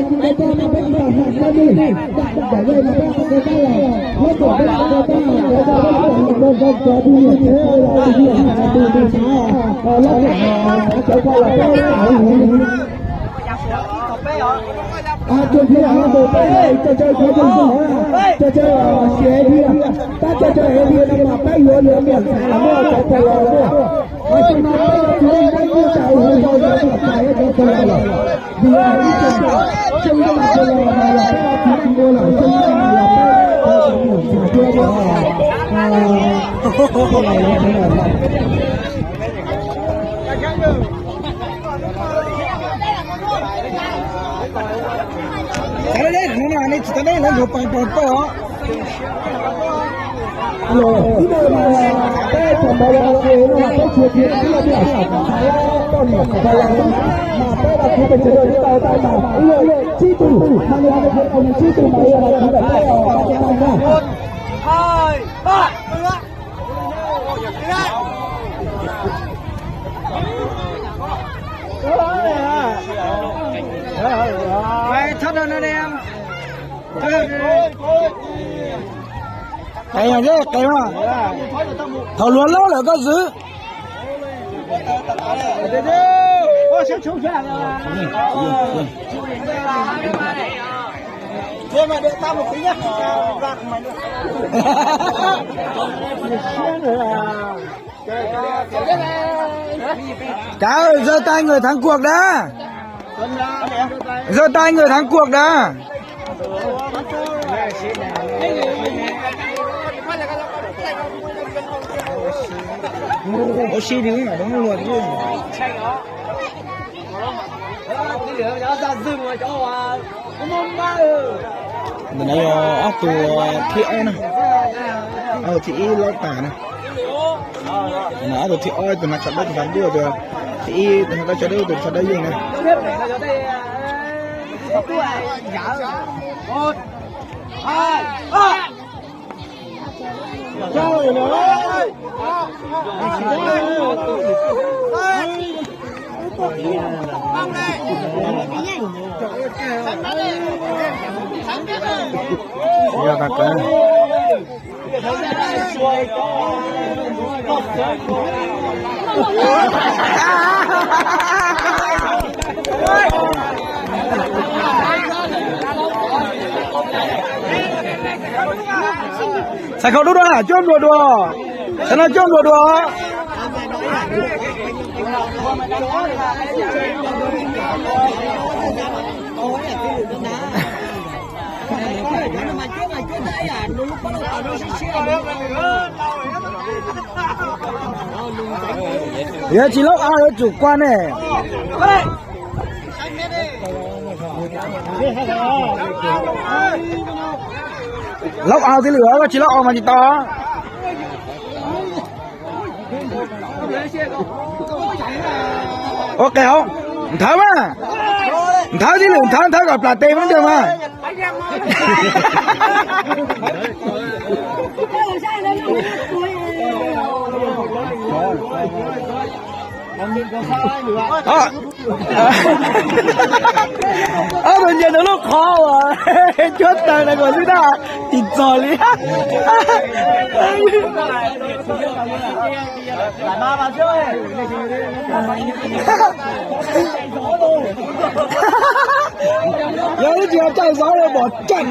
Cov cov siav tiag, tab cov cov siav tiag no mas peb yuav yuav niam ntxhais los muaj cov pog los muaj. Ho xyoo no peb yuav tsis muaj peb kuj tau hu rau yuav niam ntxhais cov pog los lawm. Vim xyoo no pog los mas los peb tsis ua lawm, xyoo no mas los peb yuav niam ntxhais thiab. Tsis tau deb, lawv nkawd pais pog pog. Ib tug mas peb tseem npau los ua no mas peb tsuas tias ib leeg poj niam pog los mas peb los kuv pes tsawg tau tau mas ib leeg tsib tug, mas nws tsib tug mas ua los kuv pes peb os, peb tau na. Qe, qe mas, thaum luag laub lawm koj zwm. Trả ơi, giơ tay người thắng cuộc đã. Giơ tay người thắng cuộc đã. Ua si li, đúng luật chứ. Ntawm no yog ob tug thib ob na, ob tug thib ib laub tas na. Ob tug thib ob, tus hnav tsho dawb tus hnav ntuj, tus thib ib tus hnav dawb tsho dawb tus tsho dawb yeej na. Xav khaus dub dua, coj nplua dua. Xav no coj nplua dua. Yog tsis laub av yuav tsum kua ne. Laub av tib lwm, koj tsis laub av mas tsis tau. Ua qe hauv, nthawv mas, nthawv tib lwm, nthawv nthawv kom plam tes peb ntawd mas. Ob tug nce ntawm lub qhov uas cuab taws ntawd kom xwb na, tsis txog li. Yog ib tug caij zov pom tseem.